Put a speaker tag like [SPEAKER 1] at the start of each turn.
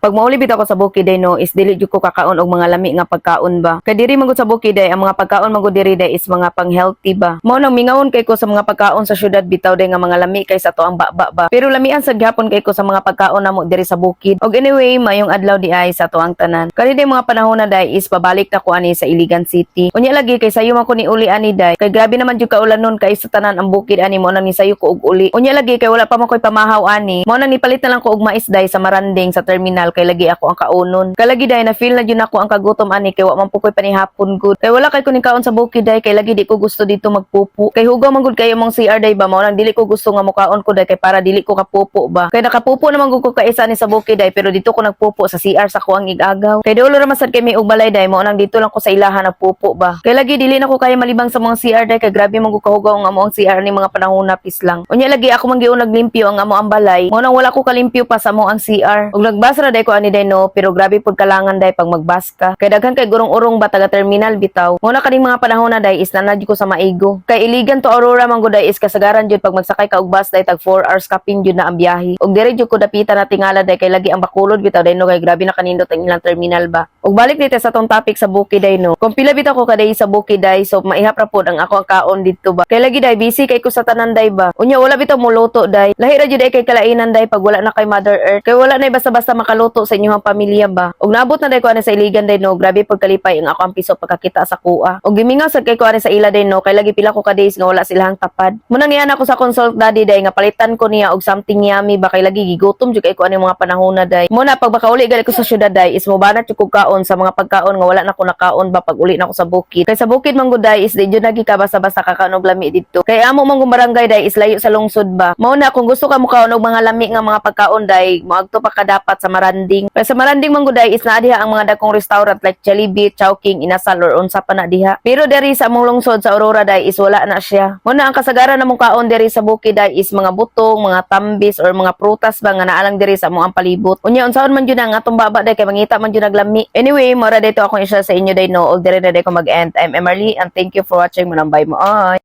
[SPEAKER 1] Pag mauli bitaw ko sa bukid day no, is dili jud ko kakaon og mga lami nga pagkaon ba. Kay diri man gud sa bukid day, ang mga pagkaon man gud diri day is mga pang healthy ba. Mao nang mingawon kay ko sa mga pagkaon sa syudad bitaw day nga mga lami kay sa ato ang baba ba. Pero lamian sa gihapon kay ko sa mga pagkaon namo diri sa bukid. Og anyway, mayong adlaw di ay sa ato ang tanan. Kani day mga panahon na day is pabalik na ko ani sa Iligan City. Unya lagi kay sayo man ko ni uli ani day. Kay grabe naman jud kaulan nun kay sa tanan ang bukid ani, mo nang ni sayo ko og uli. Unya lagi kay wala pa man ko'y pamahaw ani. Mao nang nipalit na lang ko og mais day sa Maranding sa terminal kay lagi ako ang kaunon. Kay lagi day na feel na jud ako ang kagutom ani kay wa man po ko'y panihapon gud. Kay wala kay ko ning kaon sa bukid day kay lagi di ko gusto dito magpupo. Kay hugaw man gud kayo mong CR day ba, mao nang dili ko gusto nga mukaon ko day kay para dili ko kapupo ba. Kay nakapupo naman gud ko kaisa ni sa bukid day, pero dito ko nagpupo sa CR sa kuang igagaw. Kay dulo ra man sad kay may og balay day, mao nang dito lang ko sa ilahan nagpupo ba. Kay lagi dili na ko kaya malibang sa mga CR day kay grabe man gud kahugaw ang amo ang CR ni mga panahon na pis lang. Unya lagi ako man giun naglimpyo ang amo ang balay. Mao nang wala ko kalimpyo pa sa amo ang CR. Ug nagbas ra day ko ani day no, pero grabe pud kalangan day pag magbas ka. Kay daghan kay gurong-urong ba taga terminal bitaw. Mao na kaning mga panahon na day is naa ko sa Maigo. Kay Iligan to Aurora man gud day is kasagaran jud pag magsakay ka og bus day tag 4 hours kapin jud na ang biyahe. Ug diri jud ko dapita na tingala day kay lagi ang Bacolod bitaw day no, kay grabe na kanindot ang ilang terminal ba. Ug balik dito sa tong topic sa bukid day no. Kung pila bitaw ko kaday sa bukid day, so maihap ra pod ang ako ang kaon didto ba. Kay lagi day busy kay ko sa tanan day ba. Unya wala bitaw moluto day. Lahi ra jud day kay kalainan day pag wala na kay Mother Earth. Kay wala na basta-basta makaluto sa inyong pamilya ba. Ug naabot na day ko ani sa Iligan day no, grabe pud kalipay ang ako ang piso pagkakita sa kuha. Ug gimingaw sad kay ko ani sa ila day no, kay lagi pila ko ka days nga wala silahang tapad. Muna niya na ako sa consult daddy day nga palitan ko niya og something yummy ba kay lagi gigutom jud kay ko ani mga panahon na day. Muna pag bakauli gali ko sa syudad day is mobanat jud kog kaon sa mga pagkaon nga wala na ko nakaon ba pag uli na ko sa bukid. Kay sa bukid man gud day is di jud nagi ka basta-basta kakaon og lami didto. Kay amo man gud barangay day is layo sa lungsod ba. Mao na kung gusto ka mokaon og mga lami nga mga pagkaon day, moadto pa ka dapat sa Maranding. Kay sa Maranding man gud day is naa diha ang mga dagkong restaurant like Jollibee, Chowking, Inasal or unsa pa na diha. Pero diri sa among lungsod sa Aurora day is wala na siya. Mao na ang kasagaran namong kaon diri sa bukid day is mga butong, mga tambis or mga prutas ba nga naa lang diri sa among ang palibot. Unya unsaon man jud ang atong baba day kay mangita man jud naglami. Anyway, mao ra dito akong i-share sa inyo day no. Og diri na day ko mag-end. I'm Emerly and thank you for watching. Manambay mo. Ay.